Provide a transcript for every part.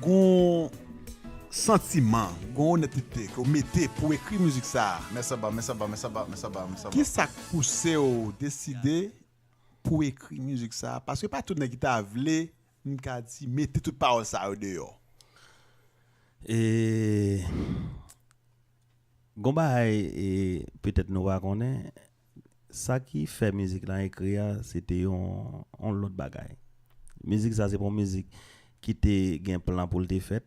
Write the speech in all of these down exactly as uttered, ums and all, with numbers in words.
Gon santiman, gon onètete ke w mete pou ekri mizik sa a. Men sa ba, men sa ba, men sa ba, men sa ba, men sa ba. Ki sa k pouse w deside pou ekri mizik sa a? Paske pa tout nèg ki ta vle, m ka di, mete tout pawòl sa yo deyò. E gon bagay e petèt nou pa konnen, sa ki fè mizik lan ekri a, se te yon, yon lòt bagay. Mizik sa se pa yon mizik ki te gen plan pou l te fèt.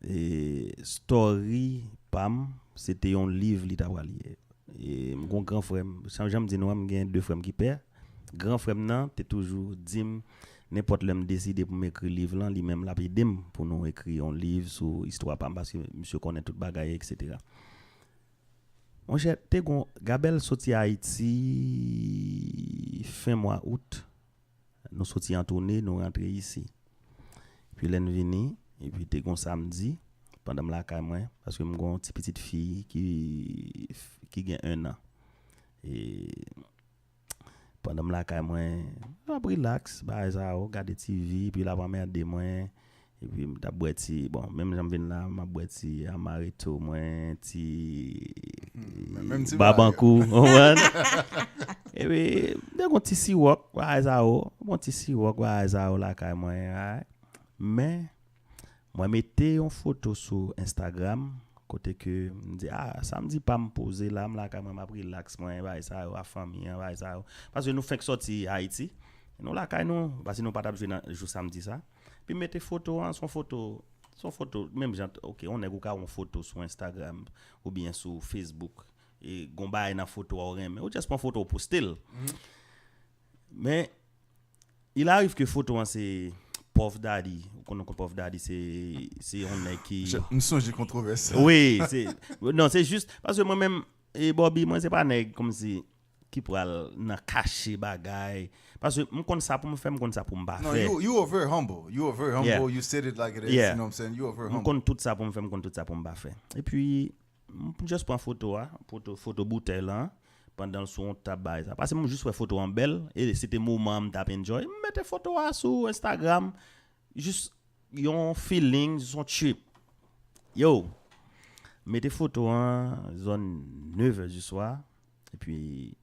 E story pa m, se te yon liv li ta pral ye. E m gon gran frè m, jan m di nou an, m gen de frè m ki pè. Gran frè m nan te toujou di m, nenpòt lè m deside pou m ekri liv lan, li menm l ap ede m pou nou ekri yon liv sou istwa pa m, paske misye konnen tout bagay, et cetera. Monchè, te gon, Gabèl soti Ayiti fen mwa out. Nou soti an toune, nou rantre isi. Epi lè n vini, epi te gon samdi, pandan m lakay mwen, paske m gon ti pitit fi ki, ki gen ennan. E pandan m lakay mwen, m ap rilaks, bagay sa yo, gade T V, epi l ap anmède mwen. Epi m t ap bwè ti, bon, menm jan m vin la, m ap bwè ti amaretto mwen, ti Menm ti babankou, konprann? Epi m te gon ti siwòk, bagay sa yo, gon ti siwòk, bagay sa yo lakay mwen, right? Men mwen mete yon foto sou Instagram kote ke m di, ah, samdi pa m poze la, m lakay mwen, m ap rilaks mwen, bagay sa yo, ak fanmi an, bagay sa yo. Paske nou fenk soti Ayiti, nou lakay nou, paske nou pa t ap jwe nan jou samdi sa. Epi m mete foto an, se yon foto, se yon foto, menm jan, ok, yon nèg ou ka wè yon foto sou Instagram oubyen sou Facebook, e gon bagay nan foto a ou renmen, ou just pran foto ou poste l. Men, il arrive ke foto an se Puff Daddy, ou konnen kon Puff Daddy se, se yon nèg ki M sonje kontwovès sa. Wi, se, non, se jis, paske mwen menm, e Bobby, mwen se pa nèg kòmsi ki pral nan kache bagay. Paske m konn sa pou m fè, m konn sa pou m pa No, fè. you, you are very humble. You are very humble. Yeah. You said it like it is. Yeah. You know what I'm saying? You are very M humble. Konn tout sa pou m fè, m konn tout sa pou m pa fè. Epi, m just pran foto a, foto, foto boutèy lan, pandan l sou yon tab bagay sa. Paske m just wè foto an bèl, e se te moman an m t ap enjoy. M mete foto a sou Instagram, jis yon feeling, jis yon trip. Yo, mete foto an zòn nevè di swa, epi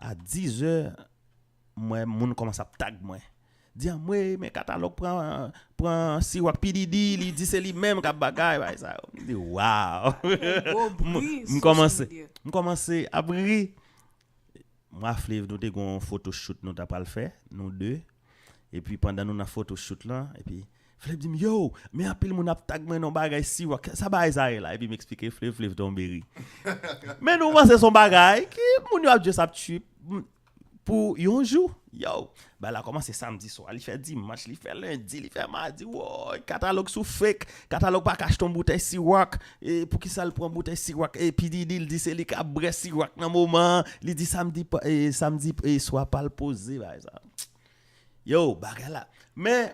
a dizè, m wè moun kòmanse ap tag mwen. Di, anmwe, men Katalòg pran, pran siwòk P Diddy, li di se li menm k ap bagay, bagay sa yo. M di, waw! Gwo bri M sou kòmanse, social media. M kòmanse ap ri. Mwen ak Flav, nou te gon photoshoot nou ta pral fè, nou de. Epi pandan nou nan photoshoot lan, epi Flav di m, yo, men anpil moun ap tag mwen nan bagay siwòk. Sa bagay sa ye la? Epi m eksplike Flav, Flav tonbe ri. Men nou panse se yon bagay ki moun yo ap just ap trip. M- pou yon jou. Yo, bagay la kòmanse samdi swa, li fè dimanch, li fè lendi, li fè madi. Woy, Katalòg sou fake. Katalòg pa ka achte yon boutèy siwòk. E poukisa l pran boutèy siwòk? E P Diddy, l di se li k ap bwè siwòk nan moman an. Li di samdi, pa- e, samdi e, swa pa l poze, bagay sa. Yo, bagay la. Men,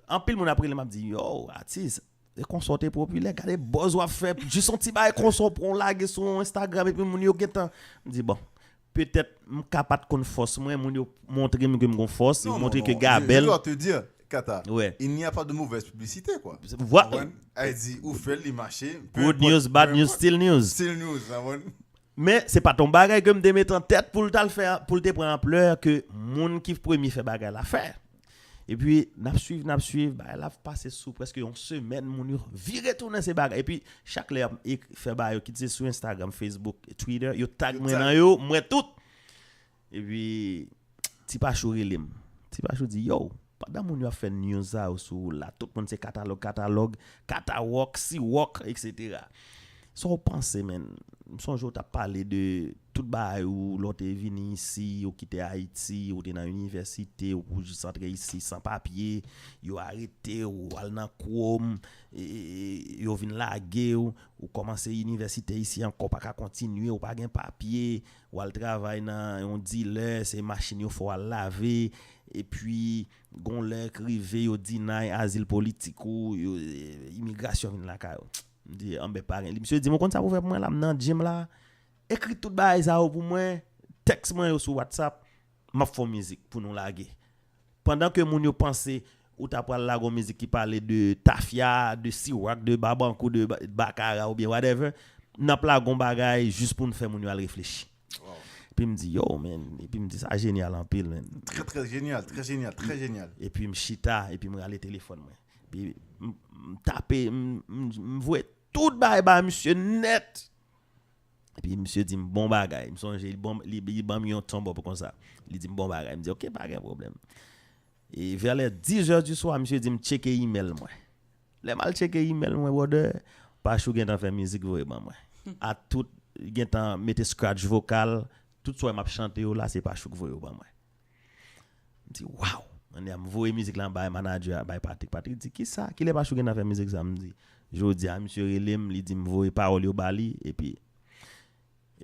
anpil moun ap rele m ap di, yo, atis, e konsa w te popilè, gade buzz w ap fè, jis yon ti bagay konsa w pran w lage sou Instagram epi moun yo gentan. M di, bon, petèt m ka pa t konn fòs mwen, moun yo montre m ke m gon fòs, yo Non, montre non, ke non. Gabèl. Je dois te dire, Kata, Ouais. il n'y a pas de mauvaise publicité, quoi. Vwa- Konprann? Ay di, ou fè l, li mache. Peu Good importe, news, bad peu news, importe. Still news. Still news, konprann? Men se pa t yon bagay ke m te met an tèt pou l t al fè, pou l te pran anplè ke moun ki premye fè bagay la fè. Epi, n ap swiv, n ap swiv, bagay la pase sou prèske yon semèn, moun yo vire tounen se bagay. Epi, chak lè y ap ek- fè bagay yo, kit se sou Instagram, Facebook, Twitter, yo tag Yo mwen tag. Nan yo, m wè tout. Epi, Ti Pachou rele m. Ti Pachou di, yo, pandan moun yo ap fè news sa yo sou ou la, tout moun se Katalòg, Katalòg, Katawòk, Siwòk, et cetera. Sa w panse, menn? M sonje w t ap pale de tout bagay ou, lè w te vini isi, ou kite Ayiti, ou te nan inivèsite, ou pou jis antre isi san papye, yo arete w, ou al nan Chrome, e, e, e, yo vin lage w, ou kòmanse inivèsite isi ankò, pa ka kontinye, ou pa gen papye, ou al travay nan yon dilè, se machin yo fè w al lave, epi gon lè k rive yo deny azil politik ou, yo, e, imigrasyon vin lakay ou. M di, anben pa gen. Li, misye di m, ou konn sa pou fè pou mwen la, m nan gym la, ekri tout bagay sa yo pou mwen, tèks mwen yo sou WhatsApp, m ap fè yon mizik pou nou lage. Pandan ke moun yo panse ou ta pral lage yon mizik ki pale de tafya, de siwak, de babankou, de ba- bakara oubyen whatever, n ap lage yon bagay jis pou n fè moun yo al reflechi. Epi m di, yo, man. Epi m di, sa jenyal anpil, man. Très, très génial, très génial, très génial. Epi m chita, epi m rale telefòn mwen. Epi m, m tape, m, m, m voye tout bagay ba misye nèt. Epi misye di m bon bagay. M sonje li ban m yon tonbo pou konsa. Li di m bon bagay. M di, ok, pa gen pwoblèm. E vè lè diz è di swa, misye di m tcheke email mwen. Lè m al tcheke email mwen, brother, Pachou gentan fè mizik voye ban mwen. A tout, gentan mete scratch vokal, tout sa w wè m ap chante yo la, se Pachou k voye yo ban mwen. M di, waw! Kounye a, m voye mizik la bay manadjè a, bay Patrick. Patrick di, kisa? Kilè Pachou gentan fè mizik sa? M di, jodi a, misye rele m, li di m voye pawòl yo ba li, epi,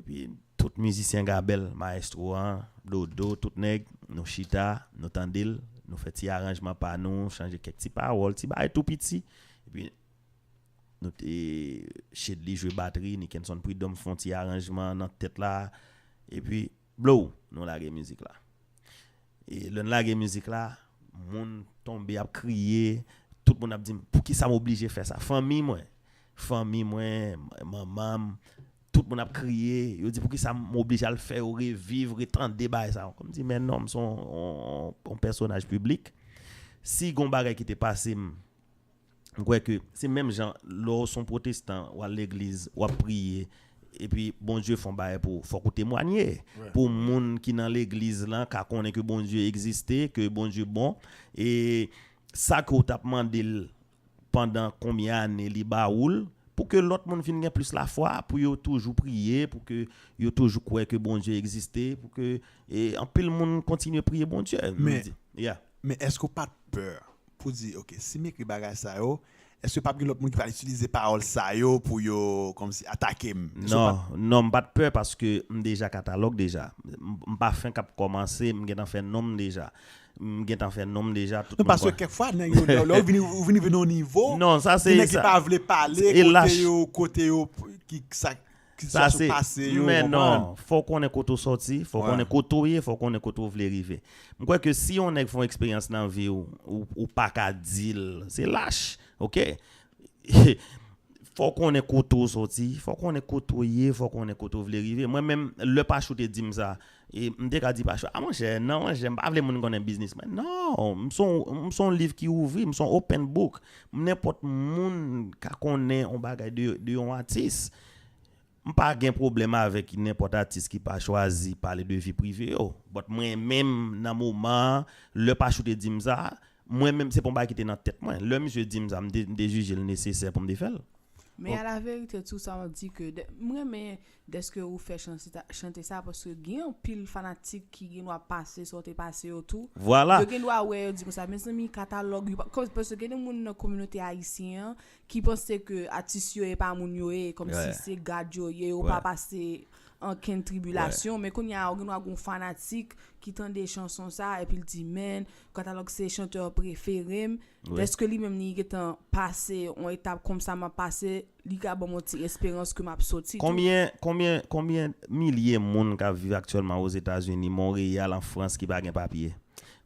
epi tout mizisyen Gabèl, mayestwo an, Dodo, tout nèg, nou chita, nou tande l, nou fè ti aranjman pa nou, chanje kèk ti pawòl, ti bagay tou piti. Epi, nou te, Shedly jwe batri, Nickenson Prud'homme fè yon ti aranjman nan tèt la. Epi, blow, nou lage mizik la. E lè n lage mizik la, moun tonbe ap kriye, tout moun ap di m, poukisa m oblije fè sa? Fanmi mwen, fanmi mwen, manman m, tout moun ap kriye, yo di, poukisa m oblije al fè yo reviv, retande bagay sa ankò? M di, men non, m se yon, yon, yon pèsonaj piblik. Si gon bagay ki te pase m, m kwè ke se menm jan, lè w se yon pwotestan, w al legliz, w ap priye, epi Bondye fè yon bagay pou ou, fòk ou temwanye. Pou moun ki nan legliz lan ka konnen ke Bondye egziste, ke Bondye bon, e sa ke w t ap mande l pandan konbyen ane li ba ou l, pou ke lòt moun vin gen plis lafwa, pou yo toujou priye, pou ke yo toujou kwè ke Bondye egziste, pou ke e, anpil moun kontinye priye Bondye. M Men, di, yeah. Men èske w pa t pè pou di, ok, si m ekri bagay sa yo, èske p ap gen lòt moun ki pral itilize pawòl sa yo pou yo, kòmsi, atake m? Èske w pa t- Non, non, m pa t pè paske m deja katalòg deja. M, m pa fenk ap kòmanse, m gentan fè non m deja. M gentan fè non m deja, tout Non, moun paske konn. Kèk fwa, nèg yo, lè, lè w vini, ou vini vin nan yon nivo, Non, sa se gen nèg ki sa. Pa vle pale, E kote lach. Yo, kote yo, ki, sa, ki Sa sitiyasyon se, pase yo, men konprann? Non, fò w konnen kote w sòti, fò w Ouais. Konnen kote w ye, fò w konnen kote w vle rive. M kwè ke si yon nèg fè yon eksperyans nan vi w, ou, ou pa ka di l, se lach, ok? Fò w konnen kote w sòti, fò w konnen kote w ye, fò w konnen kote w vle rive. Mwen menm, lè Pachou te di m sa, e m te ka di Pachou, a monchè, non, monchè, m pa vle moun konnen biznis mwen. Non, m se yon, m se yon liv ki ouvri, m se yon open book. Nenpòt moun ka konnen yon bagay de, de yon atis. M pa gen pwoblèm avèk nenpòt atis ki pa chwazi pale de vi prive yo. But mwen menm, nan moman an, lè Pachou te di m sa, mwen menm, se pa yon bagay ki te nan tèt mwen. Lè misye di m sa, m te, m te jije l nesesè pou m te fè l. Men a la verite tou, sa w di ke dè- m renmen dèske ou fè chante ta- chante sa, paske gen anpil fanatik ki gen dwa pase sa w te pase yo tou. Vwala. Yo gen dwa wè, yo di konsa, mezanmi, katalòg yo pa- kòm- paske gen de moun nan kominote ayisyen an ki panse ke atis yo e pa moun yo ye, kòmsi Ouais. Se gad yo ye, yo Ouais. Pa pase ankenn tribilasyon. Men kounye a, ou gen dwa gen yon fanatik ki tande chanson sa, epi l di, men, katalòg se chantè prefere m. Oui. Dèske li menm li gentan pase yon etap konsa m ap pase, li ka ban m yon ti esperans ke m ap soti tou. Konbyen, konbyen, konbyen milye moun k ap viv aktyèlman Ozetazini, Monreyal, an Frans, ki pa gen papye?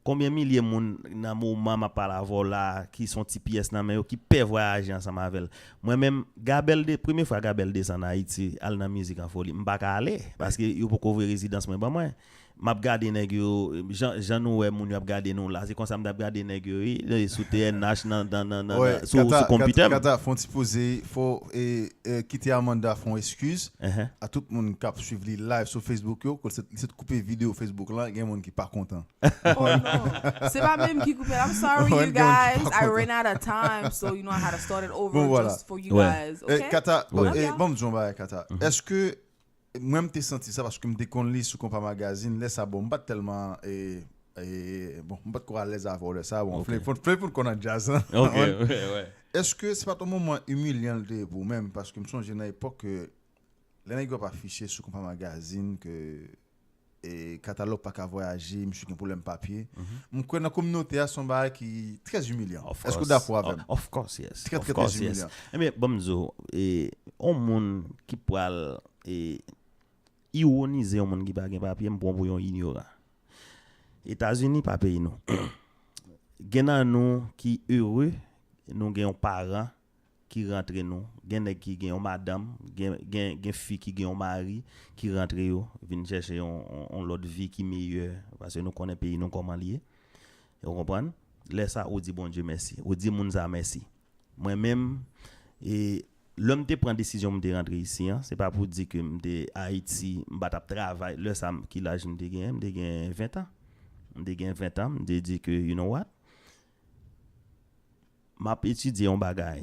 Konbyen milye moun nan moman m ap pale avè w la, ki se yon ti pyès nan men yo, ki pè vwayaje ansanm avè l? Mwen menm, Gabèl de, premye fwa Gabèl desann Ayiti, al nan Mizik an Foli, m pa ka ale, paske yo poko voye rezidans mwen ban mwen. M ap gade nèg yo, jan, jan nou wè moun yo ap gade nou la, se konsa m t ap gade nèg yo, wi, sou T N H, nan, nan, nan, nan, Ouais, nan, sou, Kata, sou konpitè m. Kata, Kata, fè yon ti poze, fò e, e, kite Amanda fè yon eskiz Ehe. A tout moun k ap swiv li live sou Facebook yo, kote se, se koupe videyo Facebook la, gen moun ki pa kontan. Oh non. Se pa menm ki koupe. I'm sorry, Ouais, you gen moun ki guys. pa I kontan. Ran out of time, so you know I had to start it over Bon, voilà. Just for you Ouais. guys, Eh, okay? Kata, Ouais. eh, Kata? Ban m di yon bagay, Kata. Èske, mwen m te santi sa paske m te konn li sou Konpa Magazine, lè sa, bon, m pa t tèlman, eh, eh, bon, m pa t ko alèz avè w lè sa, bon, Ok. fle pou fle pou l konn an djaz, hein. Ok, ouais, ouais. Èske se pa t yon moman imilyan l te ye pou ou menm? Paske m sonje nan epòk ke lè nèg yo ap afiche sou Konpa Magazine ke e, katalòg pa ka vwayaje, misye gen pwoblèm papye. M kwè nan kominote a, se yon bagay ki trè imilyan. Of Èske w course. dakò avè m? Of course, yes. Trè, Of trè, course, trè yes. imilyan. Ebyen, ban m di w, e, yon moun ki pral, e, iwonize yon moun ki pa gen papye, m pran pou yon inyoran. Etazini pa peyi nou. Gen nan nou ki ere, nou gen yon paran ki rantre nou. Gen nèg ki gen yon madanm, gen, gen, gen fi ki gen yon mari ki rantre yo, vin chèche yon, yon, yon lòt vi ki meyè, paske nou konnen peyi nou kòman li ye. Ou konprann? Lè sa, ou di Bondye mèsi. Ou di moun sa mèsi. Mwen menm, e lè m te pran desizyon m te rantre isi an, se pa pou di ke m te Ayiti, m pa t ap travay. Lè sa, m- ki laj m te genyen? M te gen ven an. M te gen ven an, m te di ke, you know what? M ap etidye yon bagay.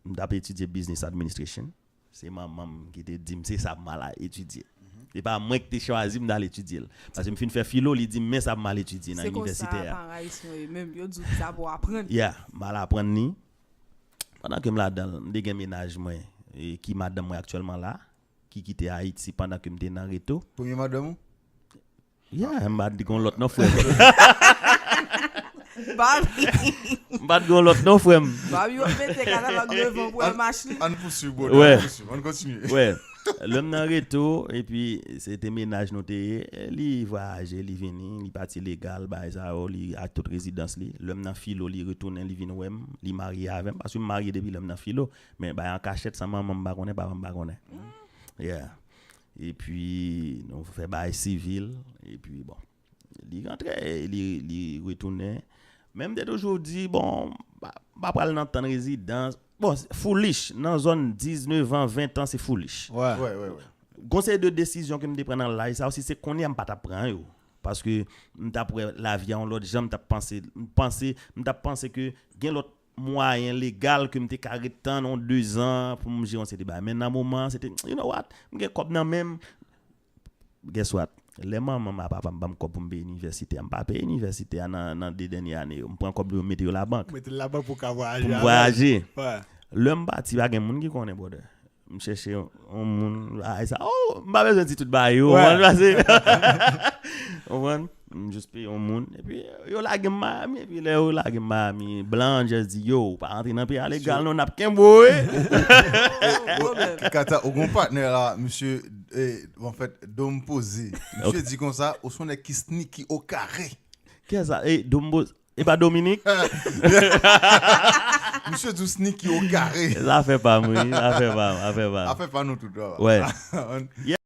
M t ap etidye Business Administration. Se manman m ki te di m se sa m al etidye. Se pa mwen ki te chwazi m t al etidye l. Paske m fin fè filo, li di m men sa m al etidye nan inivèsite a. Se konsa paran ayisyen yo ye menm. Yo di w sa pou w aprann. Yeah, m al aprann li. Pandan ke m ladan l, m te gen mennaj mwen, e ki madanm mwen aktyèlman la, ki kite Ayiti pandan ke m te nan reto. Premye madanm ou? Yeah, m pa t gen yon lòt non, frè m. Babi. M pa t gen yon lòt non, frè m. Babi, yo mete katalòg devan pou wè mach li. Ann pouswiv, brother, ann pouswiv, ann kontinye. Wè. Lè m nan reto, epi se te mennaj nou te ye, li vwayaje, li vini, li pati legal, bagay sa yo, li ak tout rezidans li. Lè m nan filo, li retounen, li vin wè m, li marye avè m, paske m marye depi lè m nan filo. Men bagay an kachèt, san manman m pa konnen, papa m pa konnen. Yeah. Epi, nou fè bagay sivil, epi bon. Li rantre, li, li retounen. Men m te toujou di, bon, m pa, m pa pral nan tann rezidans. Bon, foolish, nan zòn diznèf an, ven an, se foolish. Wè. Wè, wè, wè. Gon seri de desizyon ke m te pran nan laj sa, si se kounye a m pa t ap pran yo. Paske m t ap wè lavi a yon lòt jan, m t ap panse, m panse, m t ap panse ke gen lòt mwayen legal ke m te ka ret tann yon dezan pou m jere yon seri de bagay. Men nan moman an, se te, you know what, m gen kòb nan men m, guess what? Lè manman m ak papa m ban m kòb pou m peye inivèsite a, m pa peye inivèsite a nan, nan de dènye ane yo. M pran kòb yo, m mete yo labank. Mete l labank pou w ka vwayaje avè l. Pou m vwayaje. Wè. Lè m pati, pa gen moun ki konnen, brother. M chèche yon, yon moun, bagay sa. Oh, m pa bezwen di tout bagay yo, ou konprann? Pase, ou konprann? M jis peye yon moun, epi yo lage m Miami, epi lè yo lage m Miami, blan an just di, yo, ou pa rantre nan peyi a legal, non, n ap kenbe w, wi. Kata, ou gon patnè la, misye, eh, anfèt, Dom Poze. Misye di konsa, ou se yon nèg ki sneaky o kare. Kiyès sa? Eh, Dom Poze, e pa Dominik? Misye di w sneaky o kare. Zafè pa m, wi, zafè pa m, zafè pa m. Afè pa nou tout, wè. Wè.